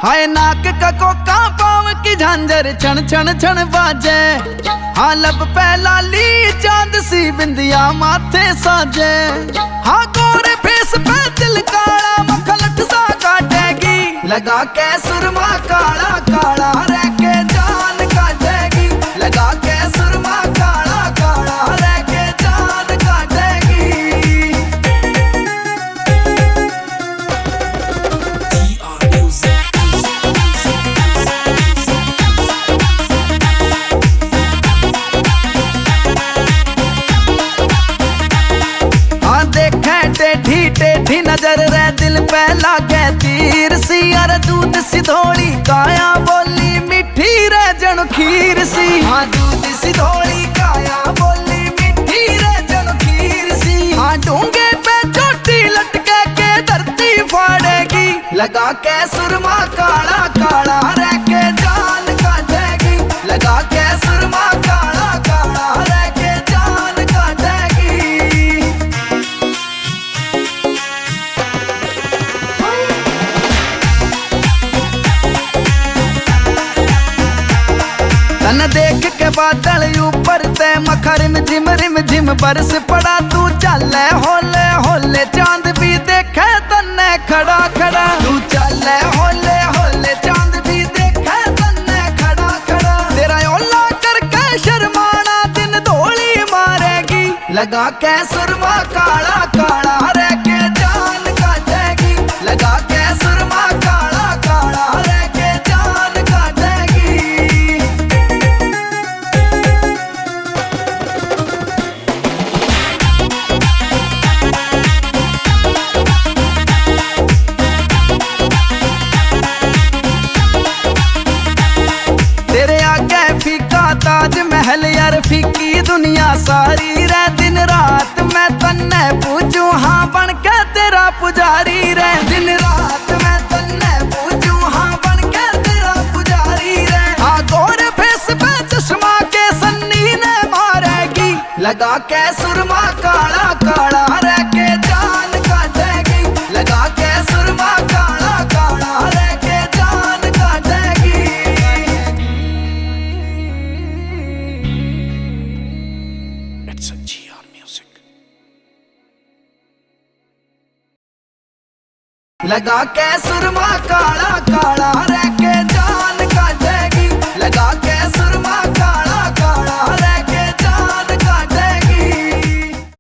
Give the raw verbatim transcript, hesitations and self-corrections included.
हाय नाक का कोका, पाँव की झांझर, छण छण छण बाजे। हाँ लब पे लाली, चांद सी बिंदिया माथे साजे। हाँ गोरे फेस पे दिल काला, मखलट सा काटेगी। लगा के सुरमा काला काला, रह के जान काटेगी। लगा के सुरमा काला काला, रह के जान काटेगी। हाँ देखे टेढ़ी टेढ़ी नजर रे, दिल पे लागे तीर सी। अरे दूध सी धोली काया, बोली मीठी रे जणु खीर सी। हाँ दूध सी धोली काया, बोली मीठी रे जणु खीर सी। हाँ डूंगे पे चोटी लटके के धरती फाड़ेगी। लगा के सुरमा काला काला, रह के जान काटेगी। लगा के सुरमा काला काला, रह के जान काटेगी। तन देख के बादल ऊपर ते, मखा रिम झिम रिम झिम बरस पड़ा। तू चाले होले होले, चांद भी देखे तन्ने खड़ा खड़ा। तू चाले होले होले, चांद भी देखे तन्ने खड़ा खड़ा। तेरा ओला करके शर्माना, दिन धोली मारेगी। लगा के सुरमा काला काला, रह के जान काटेगी। लगा के सुरमा काला काला, रह के जान काटेगी। तेरे आगे फीका ताजमहल यार, फीकी दुनिया सारी रे। दिन रात मैं तन्ने पूजूं, हाँ बन के तेरा पुजारी रे। दिन रात मैं तन्ने पूजूं, हाँ बन के तेरा पुजारी रे। हाँ गोरे फेस पे चश्मा के सन्नी ने मारेगी। लगा के सुरमा काला काला, रह के जान काटेगी। लगा के सुरमा काला काला, रह के जान काटेगी। It's a G R music. लगा के सुरमा काला काला, रह के